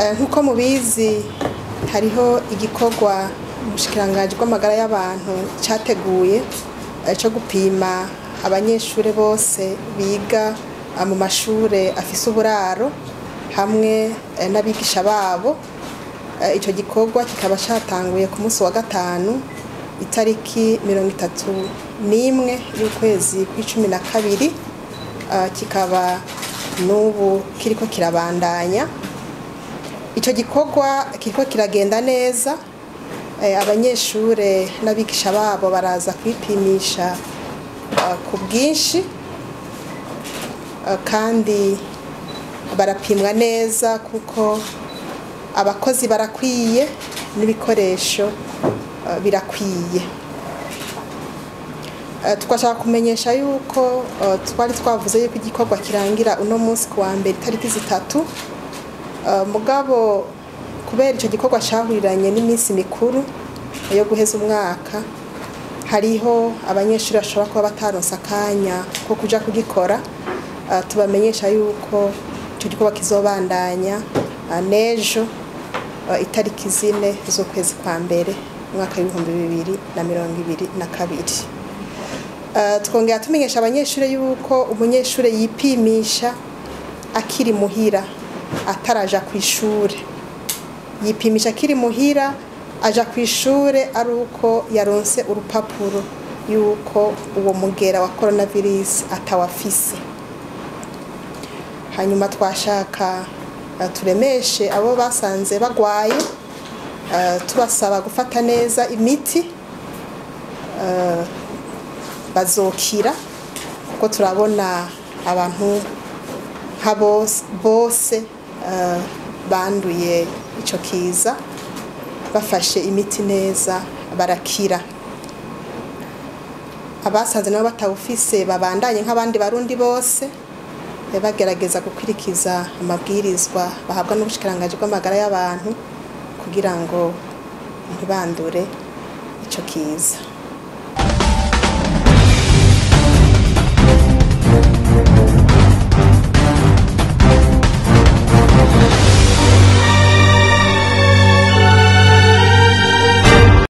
Nkuko mubizi, hariho igikorwa umushikiranganji bw'amagara y'abantu categuye co gupima abanyeshure bose biga mu mashure afise uburaro hamwe n'abigisha babo. Ico gikorwa kikaba catanguye ku munsi wa gatanu, itariki 31 y'ukwezi kw'icumi na kabiri, kikaba n'ubu kiriko kirabandanya. Ico gikorwa kiriko kiragenda neza. Abanyeshure n'abigisha babo baraza kwipimisha ku bwinshi, kandi barapimwa neza kuko abakozi barakwiye n'ibikoresho birakwiye. Twashaka kumenyesha yuko twari twavuze yuko igikorwa kirangira uno munsi ku wa mbere, itariki 3. Mugabo kubera ico gikorwa cahuriranye n'iminsi mikuru yo guheza umwaka, hariho abanyeshuri bashobora kuba bataronse akanya ko kuja kugikora. Tubamenyesha yuko ico gikorwa kizobandanya n'ejo, itariki 4 z'ukwezi kwa mbere, umwaka w'2022. Twongera tumenyesha abanyeshuri yuko umunyeshuri yipimisha akiri muhira, ataraja ku ishure. Yipimisha akiri muhira, aja ku ishure ari uko yaronse urupapuro yuko uwo mugera wa coronavirus atawafise. Hanyuma twashaka turemeshe abo basanze bagwaye, tubasaba gufata neza imiti, bazokira, kuko turabona abantu nka bose banduye ico kiza bafashe imiti neza barakira. Abasanze nabo batawufise babandanye nk'abandi Barundi bose, bagerageza gukurikiza amabwirizwa bahabwa n'ubushikiranganji bw'amagara y'abantu kugira ngo ntibandure ico kiza.